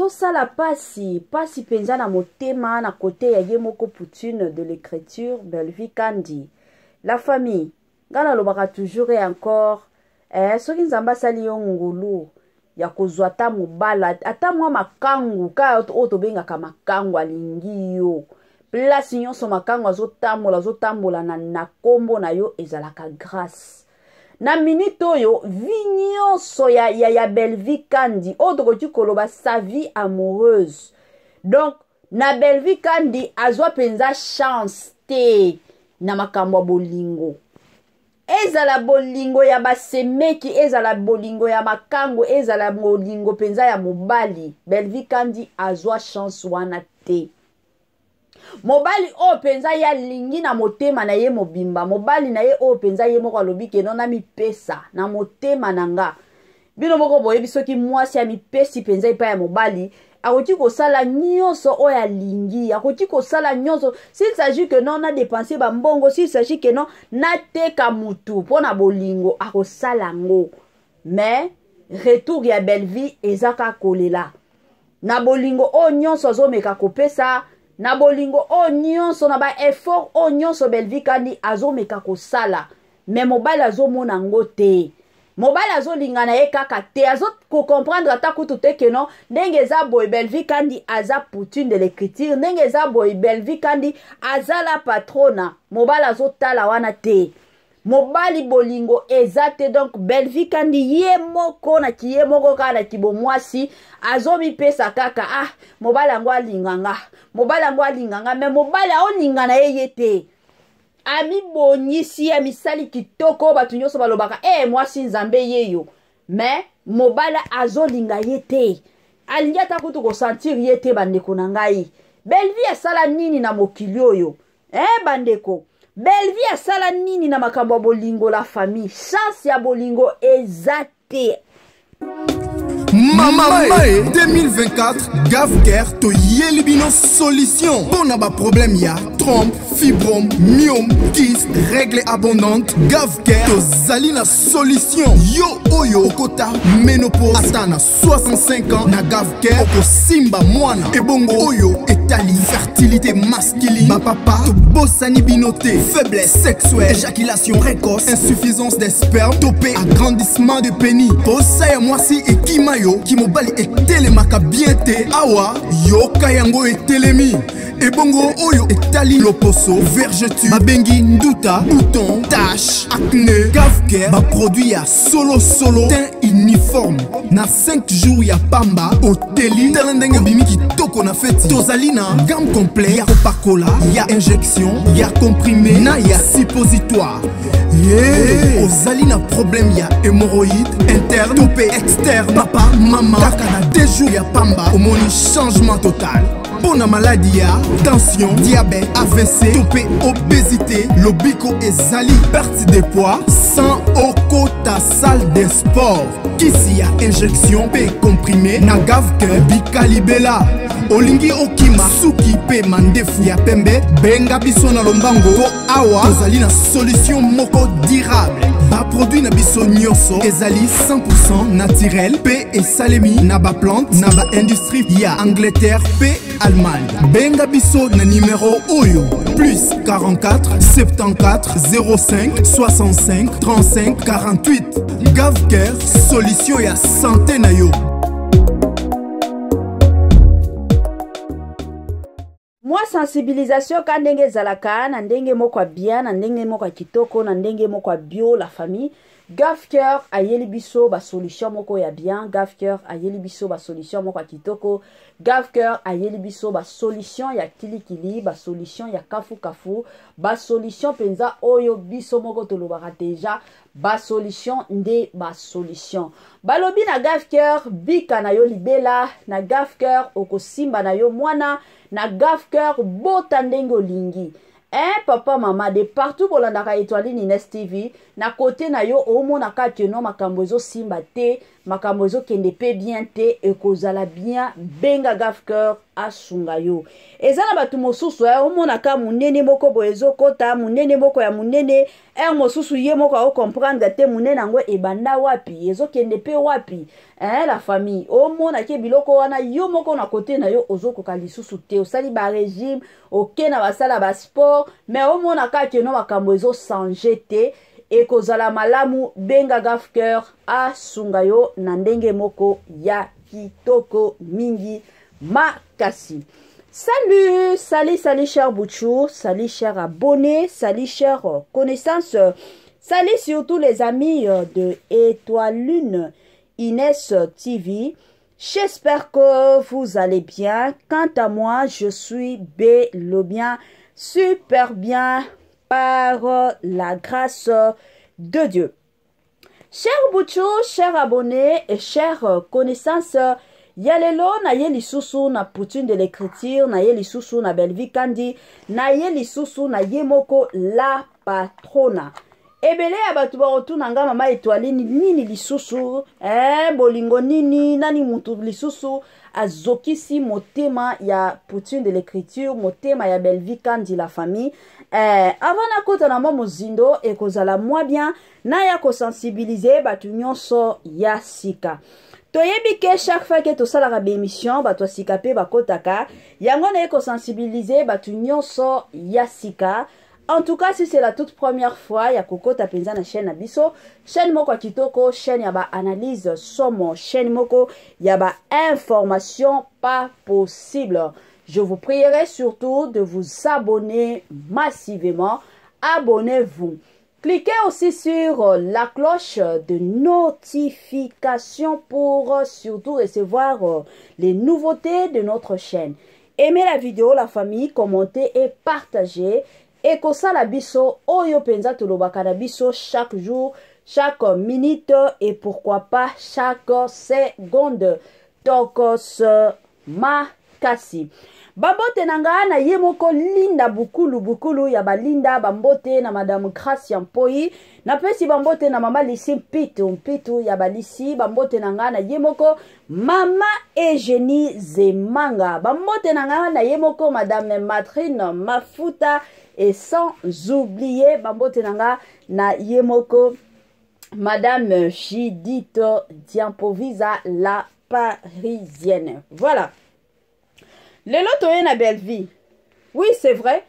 Ezosala pasi, pasi penza na motema na kote ya ye moko Poutine de l'écriture Bellevue Kandi. La famille, nga nalobaka toujours et encore, eh, soki Nzambe asali yo ngulu ya kozwa ata mobala ata mwa makangu ka oyo tobengaka makangu alingi yo place nyonso makangu azotambola azotambola na, na kombo na yo ezalaka grâce na minute oyo vie nyonso ya, ya, ya Bellevue Kandi oyo tokoki koloba sa vie amoureuse donc na Bellevue Kandi azwa mpenza chance te na makambo ya bolingo ezala bolingo ya basemeki ezala bolingo ya makango ezala bolingo mpenza ya mobali Bellevue Kandi azwa chance wana te mobali oyo mpenza ye alingi na motema na ye mobimba mobali na ye oyo mpenza ye moko alobi keno namipesa na motema na nga bino moko boyebi soki mwasi amipesi mpenza epai ya mobali akoki kosala nyonso oyo alingi akoki kosala nyonso s'il s'agit que non na dépenser bambongo s'il s'agit que non nateka mutu mpo na bolingo akosala yango mais retour ya bellevie eza kaka kolela na bolingo oyo nyonso azomeka kopesa na bolingo oyo nyonso na baeffort oyo nyonso bellevie kandi azomeka kosala me mobali azomona yango te mobali azolinga na ye kaka te azokokomprendre ata kutu te keno ndenge eza boye bellevie kandi aza poutine de l'écriture ndenge eza boye bellevie kandi aza la patrona mobali azotala wana te mobali bolingo eza te donc bellevie kandi ye moko na kiye moko kaka na kibomwasi azomipesa kaka ah mobali yango alinga nga mobali yango alinga nga me mobali aolinga na ye ye te amibongisi amisali kitoko bato nyonso balobaka e eh, mwasi nzambe yeyo me mobali azolinga ye te alingi ata kutu kosentir ye te bandeko na ngai bellevie asala nini na mokili oyo eh bandeko bellevie asala nini na makambo ya bolingo la famille chance ya bolingo eza te mama mae 2024 gafcare toyeli bino solution mpo na baproblème ya trompe fibrome myome kyste règle abondante gafcare tozali na solution yo oyo okota ménopause ata na 65 ans na gavcare okosimba mwana ebongo oyo etali fertilité masculine bapapa tobosani bino te faiblesse sexuelle éjaculation précoce insuffisance des sperme to mpe agrandissement de pénis posa ya mwasi ekima yo kimobali etelemaka bien te awa yoka yango etelemi ebongo oyo etali loposo vergeture babengi nduta bouton tache acne gafcare baproduit ya solosolo teint uniforme na 5 jours ya pamba oteli tala ndenge obimi kitoko na feti tozali na gamme complet ya kopakola ya injection ya comprime na ya suppositoire ye ozali na problème ya hémorroïde interne to mpe externe papa mama kaka na 2 jours ya pamba omoni changement total mpo na maladi ya tension diabète avc to mpe obésité lobiko ezali perte de poids sans okota salle de sport kisi ya injection mpe comprime na gavke bikalibela olingi okima suki mpe mandefu ya pembe benga biso na lombango mpo awa tozali na solution moko durable baproduit na biso nyonso ezali 100 naturel mpe esalemi na baplante na baindustrie ya angleterre mpe allemagne benga biso na nimero oyo plus 44 74 05 65 35 48 gavcare solution ya sante na yo mwa sensibilisation ka ndenge ezalaka na ndenge moko ya bien na ndenge moko ya kitoko na ndenge moko ya bio la famille gafcœur ayeli biso basolution moko ya bien gafcœur ayeli biso basolution moko ya kitoko gafcœur ayeli biso basolution ya kilikili basolution ya kafukafu basolution mpenza oyo biso moko tolobaka deja basolution nde basolution balobi na gafcœur bika na yo libela na gafcœur okosimba na yo mwana na gafcœur bota ndenge olingi eh papa mama de partout bolandaka etoiline ines tv na kote na yo omona kaka que no makambo ezosimba te makambo ezokende mpe bien te ekozala bien benga gafcœur asunga yo. Eza na bato mosusu eh, omonaka monene moko boye ezokota monene moko ya monene heure mosusu ye moko aocomprendre te monene yango ebanda wapi ezokende mpe wapi eh, la famille omonake biloko wana yo moko na kote na yo ozokoka lisusu te osali barégime oke na basala basport mais omona kaka keno makambo ezochange te ekozala malamu benga gaf cœur asunga yo na ndenge moko ya kitoko mingi makasi. Salut, salut, salut cher Bouchou, salut cher abonné, salut cher connaissance, salut surtout les amis de Étoile Lune Inès TV. J'espère que vous allez bien. Quant à moi, je suis bel et bien, super bien par la grâce de Dieu. Cher Bouchou, cher abonné et chère connaissance, ya lelo naye lisusu na Poutine de l'écriture, naye lisusu na Bellevue Kandi, naye lisusu na ye moko la patrona. Ebele ya bato bakotuna nga mama Etoiline nini lisusu eh, bolingo nini nani mutu lisusu azokisi motema ya Poutine de l'écriture, motema ya Bellevue Kandi la famille. Eh, avant nakota na mwa mozindo ekozala mwa bien naya kosensibilize bato nyonso ya sika. Toyebi ke chaque fois ke tosalaka baémission bato ya sika mpe bakotaka yango, naye kosensibilize bato nyonso ya sika. En tout cas, si c'est la toute première fois ya kokota mpenza na chaîne na biso, chaîne moko ya kitoko, chaîne ya baanalyse somo, chaîne moko ya bainformation pas possible, je vous prierai surtout de vous abonner massivement. Abonnez-vous. Cliquez aussi sur la cloche de notification pour surtout recevoir les nouveautés de notre chaîne. Aimez la vidéo, la famille, commentez et partagez. Ekosala biso oyo penza tolobaka na biso chaque jour, chaque minute et pourquoi pas chaque seconde. Tokos makasi. Bambote na nga na ye moko Linda Bukulu Bukulu ya balinda, bambote na Madame Gracia Mpoi, napesi bambote na mama Lisi Mpitu Mpitu ya balisi, bambote na nga na ye moko mama Eugénie Zemanga, bambote na nga na ye moko Madame Matrine Mafuta, et sans oublier bambote na nga na ye moko Madame Judith Diampovisa la Parisienne. Voilà. Lelo toye na Bellevue. Oui, c'est vrai.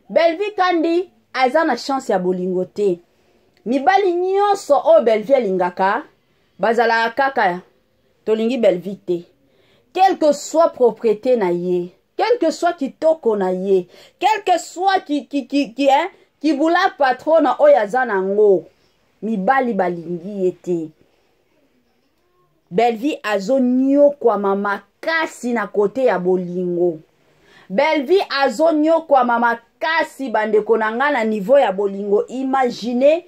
Bellevue Kandi aza na chance ya bolingo te. Mibali nyonso oyo Bellevue alingaka bazalaka kaka tolingi Bellevue te. Quelle que soit propriété na ye, quel que soit kitoko na ye, quel que soit ki, ki, ki, ki, hein, kibula patrona oyo aza nango, mibali balingi ye te. Bellevue azonyokwama makasi na kote ya bolingo. Bellevue azonyokwama makasi bandeko na nga na niveau ya bolingo. Imagine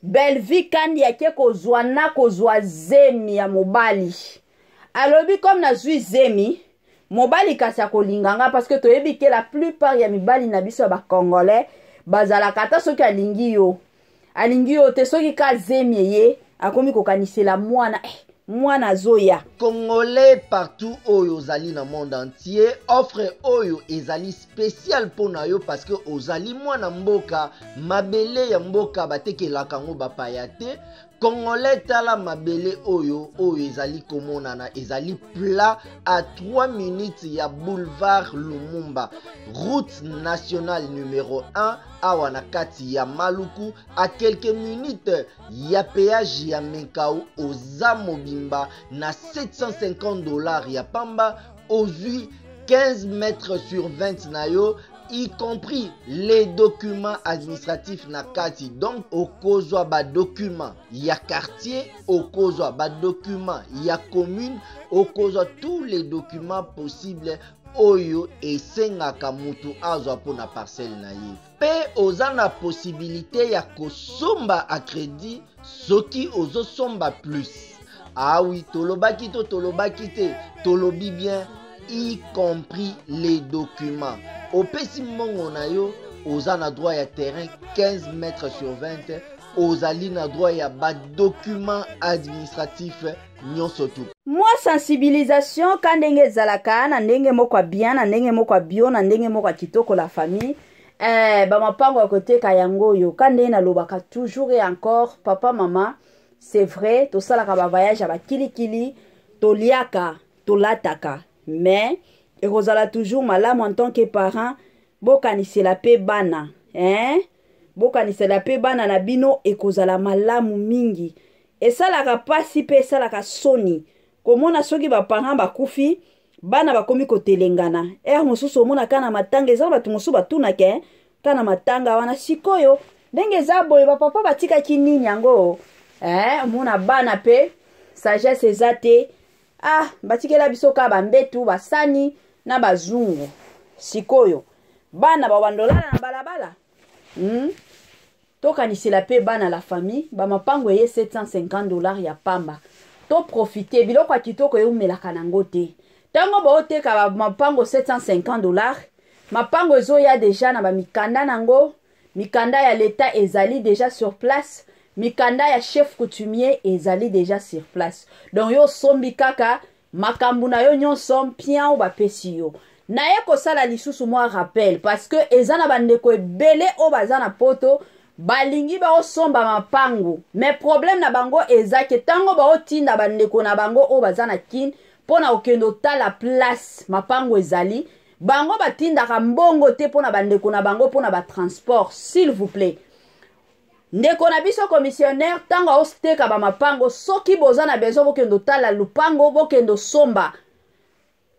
Bellevue Kandi ake kozwa na kozwa zemi ya mobali. Alobi comme nazwi zemi mobali kasi akolinga nga, parce que toyebi ke la plupart ya mibali na biso ya bacongolais bazalaka ata soki alingi yo, alingi yo te, soki ka zemi eye akomi kokanisela mwana, eh, mwana azoya. Congolais partout oyo ozali na monde entier, offre oyo ezali spécial mpo na yo parce que ozali mwana mboka. Mabele ya mboka batekelaka yango bapaya te. Congolais, tala mabele oyo, oyo ezali komonana, ezali plat à 3 minutes ya boulevard Lumumba, route nationale numéro 1, awa na kati ya Maluku, à quelques minutes ya péage ya Menkao. Oza mobimba na 750 $ ya pamba, ozwi 15 mètres sur 20 na yo, y compris les documents administratifs na kati. Donc okozwa badocument ya quartier, okozwa badocument ya commune, okozwa tous les documents possibles oyo esengaka mutu azwa mpona parcelle na ye. Mpe oza na possibilité ya kosomba à crédit soki ozosomba plus. Ah oui, tolobaki to tolobaki te? Tolobi bien, y compris les documents. Opesi mbongo na yo, oza na droit ya terrain 15 mètres sur 20. Ozali na droit ya ba documents administratifs nyonso tu. Mwa sensibilisation ka ndenge ezalaka na ndenge moko ya bien, na ndenge moko ya bio, na ndenge moko ya kitoko la famille. Eh, ba mapango ya koteka yango oyo ka ndenge nalobaka toujours et encore, papa mama, c'est vrai tosalaka ba voyage ya bakilikili, toliaka, tolataka, mais ekozala toujours malamu en tant que parent bokanisela pe bana, hein? Bokanisela pe bana na bino, ekozala malamu mingi. Esalaka pasi pe esalaka soni komona soki ba parents bakufi, bana bakomi kotelengana. Heure mosusu omona kaka na matanga, eza na bato mosusu batunaka, hein, kaka na matanga wana sikoyo ndenge eza boye ba papa batikaki nini yango, eh, omona bana pe sagesse eza te. Ah, batikela biso kaka ba mbetu, basani na bazungu. Sikoyo bana babanda olala na balabala. Tokanisela pe bana la famille, ba mapango eye 750 $ ya pamba. To profiter, biloko ya kitoko eumelaka nango te. Tango baoteka ba mapango 750 $, mapango ezoya deja na ba mikanda nango, mikanda ya l'État ezali deja sur place, mikanda ya chef coutumier ezali deja sur place. Donc yo sombi kaka makambo na yo nyonso mpiao bapesi yo. Naye kosala lisusu mwa rappel parce que eza na bandeko ebele oyo baza na poto balingi baosomba mapango, mais problème na bango eza ke tango baotinda bandeko na bango oyo baza na Kin mpona kokende otala place mapango ezali, bango batindaka mbongo te mpona bandeko na bango mpona ba transport. S'il vous plaît, ndeko na biso commissionnaire, tango aoteka ba mapango, soki boza na besoin bokende otala lupango, bokende osomba,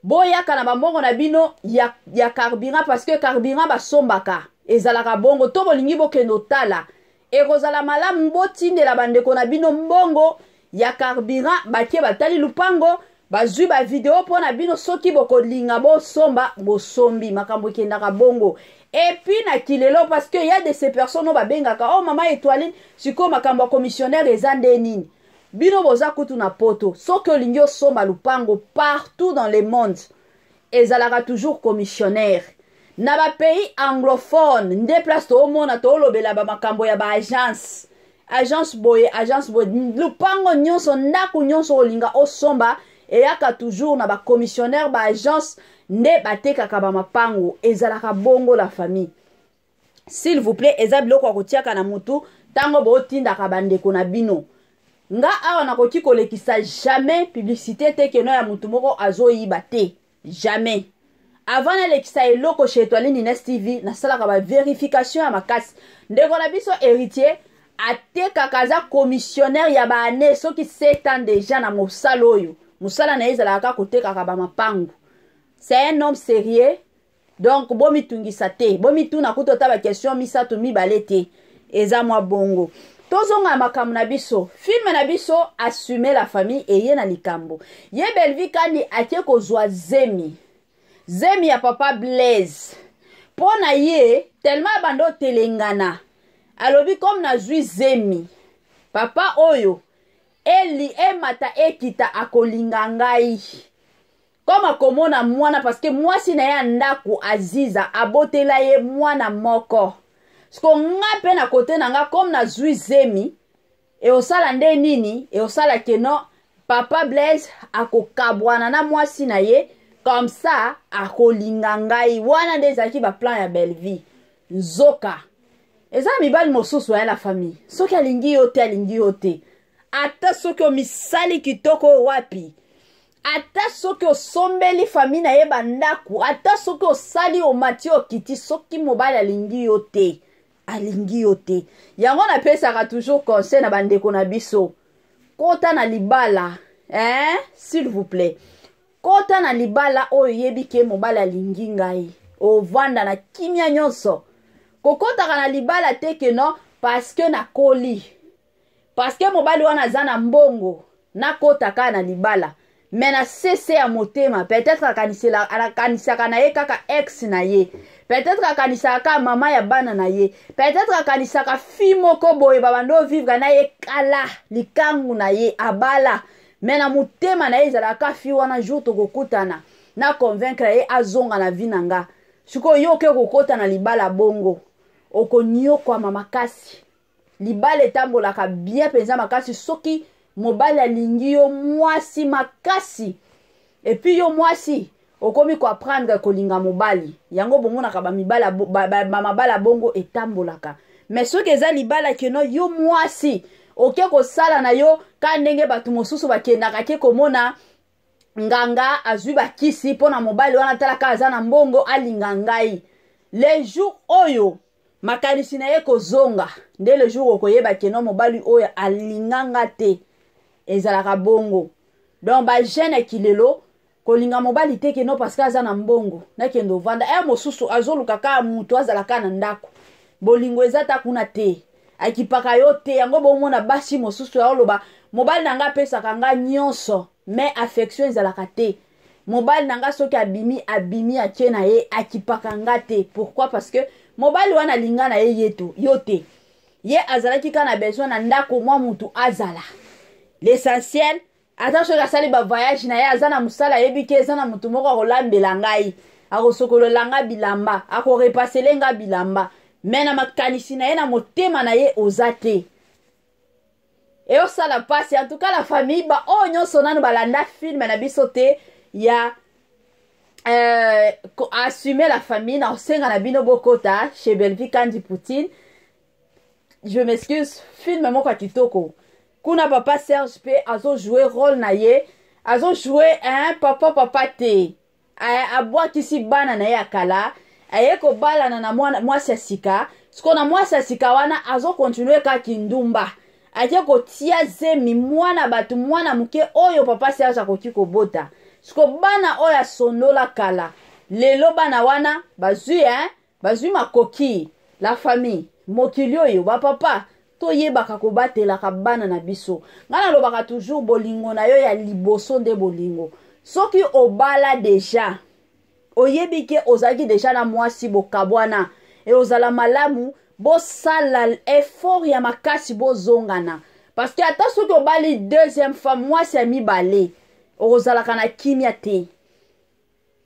boyaka na bambongo na bino ya carburant, parce que carburant basombaka ezalaka bongo. To bolingi bokende otala, ekozala malamu botindela bandeko na bino mbongo ya carburant, bakie batali lupango, bazwi ba video mpo na bino. Soki bokolinga bosomba, bosombi, makambo ekendaka bongo. Et puis na kilelo, parce que y a de ces personnes oyo babengaka, oh mama Étoiline, sikoyo makambo ya commissionnaire eza nde nini? Bino boza kutu na poto, soki olingi osomba lupango partout dans le monde ezalaka toujours commissionnaire. Na ba pays anglophone nde place toomona toolobela ba makambo ya ba agence, agence boye, agence boye. Lupango nyonso, ndako nyonso olinga osomba eyaka toujours na ba commissionnaire, ba agence nde batekaka ba mapango, ezalaka bongo la famille. S'il vous plaît, eza biloko ya kotiaka na mutu ntango bootindaka bandeko na bino. Nga awa nakoki kolekisa jamais publicité te keno ya mutu moko azoyiba te, jamais. Avant nalekisa eloko chez Étoiline Ines TV, nasalaka ba vérification ya makasi. Ndeko na biso héritier atekaka, aza commissionnaire ya ba année soki 7 ans déjà na mosala oyo. Mosala na ye ezalaka kaka kotekaka ba mapangu. C'est un homme sérieux. Donc bomitungisa te, bomituna kutu ata ba question misato mibale te, eza mwa bongo. Tozonga makambo na biso, film na biso Assumer la famille eye na likambo. Ye Bellevue Kandi ake kozwa zemi, zemi ya papa Blaise. Mpo na ye tellement abanda otelengana, alobi comme nazwi zemi papa oyo eli emata ekita akolinga ngai comme akomona mwana, parce que mwasi na ye ya ndako Aziza abotela ye mwana moko. Siko nga mpe na kote na nga comme nazwi zemi, eosala nde nini? Eosala keno papa Blaise akokabwana na mwasi na ye, comme ça akolinga ngai. Wana nde ezalaki ba plan ya Bellevue. Nzoka eza mibali mosusu ya la famille, soki alingi yo te, alingi yo te, ata soki omisali kitoko wapi, ata soki osombeli famille na ye bandako, ata soki osali omati okiti, soki mobali alingi yo te, alingi yo te. Yango napesaka toujours conseil na bandeko na biso, kota na libala, hein? S'il vous plaît, kota na libala oyo oyebi ke mobali alingi ngai, ovanda na kimia nyonso. Kokotaka na libala te ke non parce que nakoli, parce que mobali wana aza na mbongo, nakota kaka na libala. Mais na sese ya motema, peut-être akanisaka na ye kaka ex na ye, peut-être akanisaka kaka mama ya bana na ye, peut-être akanisaka fi moko boye babando vivre na ye kala likangu na ye abala, mais na motema na ye ezalaka fi wana. Jour tokokutana na convaincre ye azonga na vie na nga. Sikoyo yo oke kokota na libala bongo, okonyokwama makasi. Libala etambolaka bien mpenza makasi soki mobali alingi yo mwasi makasi, et puis yo mwasi okomi koapprendre kolinga mobali. Yango bomonaka bamibala bamabala bongo etambolaka. Mais soki eza libala que non, yo mwasi oke kosala na yo ka ndenge bato mosusu bakendaka ke komona nganga, azwi bakisi mpo na mobali wana, talaka aza na mbongo, alinga ngai. Le jour oyo makanisi na ye kozonga, nde le jour okoyeba que non, mobali oyo alinganga te. Ezalaka bongo. Donc bajeune ya kilelo, kolinga mobali te que non, parce que aza na mbongo, nakende ovanda. E mosusu azoluka kaka mutu azala kaka na ndako, bolingo eza ta kuna te, akipaka yo te. Yango bomona basi mosusu ya oloba: "Mobali na nga apesaka nga nyonso, mais affection ezalaka te. Mobali na nga soki abimi, abimi, atie na ye, akipaka nga te." Pourquoi? Parce que mobali wana alinga na ye ye to yo te. Ye azalaki kaka na besoin na ndako mwa mutu azala, l'essentiel. Ata soki asali bavoyage na ye, aza na mosala, ayebi ke eza na motu moko akolambela ngai, akosokolola nga bilamba, akorepasele nga bilamba, mais na makanisi na ye, na motema na ye, oza te. Eyosala mpasi. En tout cas, la famille, baoyo nyonso nano balanda film na biso te ya Assumer la famille, na osenga na bino bokota chez Bellevie Kandi Poutine, je m'excuse, film moko ya kitoko. Kuna papa Serge mpe azojoue rôle na ye, azojoue hein, papa papa te, abwakisi bana na ye ya kala, aye kobalana na mwasi ya sika. Sikoyo na mwasi ya sika wana azokontinue kaka kindumba, ake kotia zemi mwana bato, mwana moke oyo papa Serge akoki kobota. Siko bana oyo asondola kala, lelo bana wana bazwi hein, bazwi makoki. La famille, mokili oyo, bapapa, toyebaka kobatelaka bana na biso. Ngai nalobaka toujours, bolingo na yo ya liboso nde bolingo. Soki obala déjà, oyebi ke ozalaki déjà na mwasi, bokabwana, e ozala malamu bosala effort ya makasi bozongana, parce que ata soki obali deuxième femme, mwasi ya mibale, okozalaka na kimia te,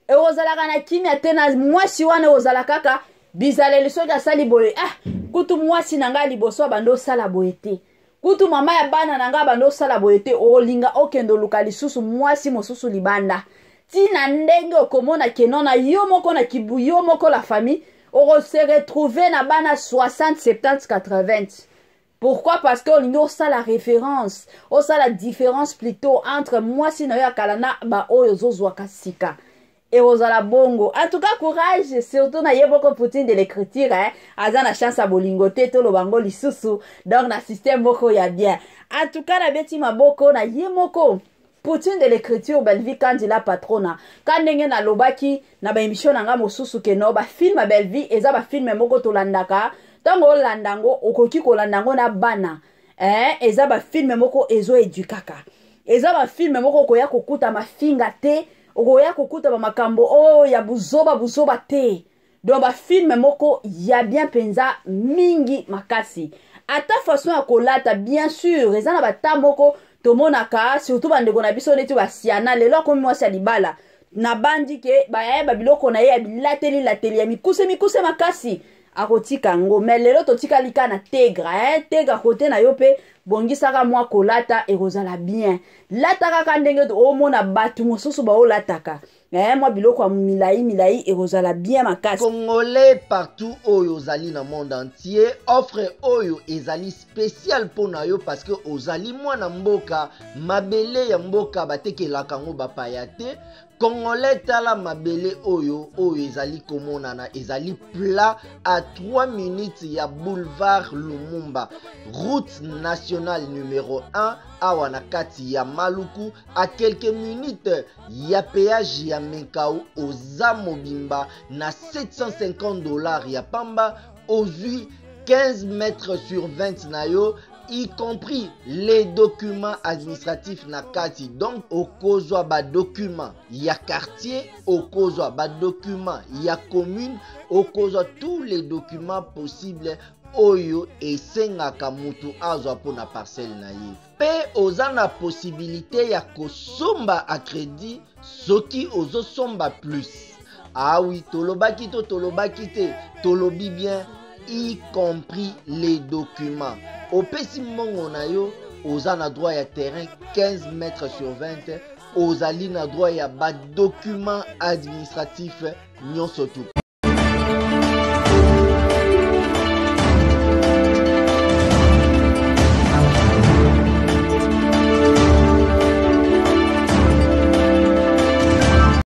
ekozalaka na kimia te na mwasi wana. Ekozala kaka bizaleli. Soki asali boye: "Ah, kutu mwasi na ngai liboso abandi osala boye te, kutu mama ya bana na ngai abandi osala boye te." Olinga okende oluka lisusu mwasi mosusu libanda, ntina ndenge okomona que non, na yo moko, na kibu yo moko, la famille, okose retrouver na bana 60, 70, 80. Pourquoi? Parce que olingi osala référence, osala différence plutôt entre mwasi na yo ya kala na baoyo ozozwaka sika. Ekozala bongo. En tout cas, courage surtout na ye moko Poutine de l'écriture, hein? Aza na chance ya bolingo te, toloba ngo lisusu. Donc na système moko ya bien. En tout cas, nabeti maboko na ye moko Poutine de l'écriture, Bellevie Kandi la patrona. Ka ndenge nalobaki na baémission na nga mosusu que non, bafilm ya Bellevie eza bafilm moko tolandaka. Ntango olanda yango, okoki kolanda yango na bana, eh, eza bafilm moko ezoedukaka, eza bafilm moko okoya kokuta mafinga te, okoya kokuta bamakambo oyo ya buzoba buzoba te. Donc bafilm moko ya bien mpenza mingi makasi. Ata façon ya kolata, bien sûr, eza na bata moko tomonaka, surtout bandeko na biso neti basiana. Lelo akomi mwasi ya libala, nabandi ke bayaya babiloko na ye ya bilateli lateli ya mikuse mikuse makasi, akotika yango. Mais lelo totikali kaka na Tegra, eh? Tegra, kote na yo mpe bongisaka mwa kolata, ekozala bien. Lata kaka ndenge omona bato mosusu baolataka, eh, mwa biloko ya milai milai, ekozala bien makasi. Congolais partout oyo ozali na monde entier, offre oyo ezali spécial mpo na yo, parce que ozali mwana mboka. Mabele ya mboka batekelaka yango bapaya te. Congolais, tala mabele oyo, oyo ezali komonana, ezali plat à 3 minutes ya boulevard Lumumba, route nationale numéro 1, awa na kati ya Maluku, à quelques minutes ya péage ya Menkao. Oza mobimba na 750 $ ya pamba, ozwi 15 mètres sur 20 na yo, y compris les documents administratifs na kati. Donc okozwa badocument ya quartier, okozwa badocument ya commune, okozwa tous les documents possibles oyo esengaka mutu azwa mpona parcelle na ye. Mpe oza na possibilité ya kosomba à crédit soki ozosomba plus. Awi, ah tolobaki to tolobaki te? Tolobi bien. y compris les documents. Opesi mbongo na yo, oza na droit ya terrain 15 mètres sur 20, ozali na droit ya ba documents administratifs nyonso tout.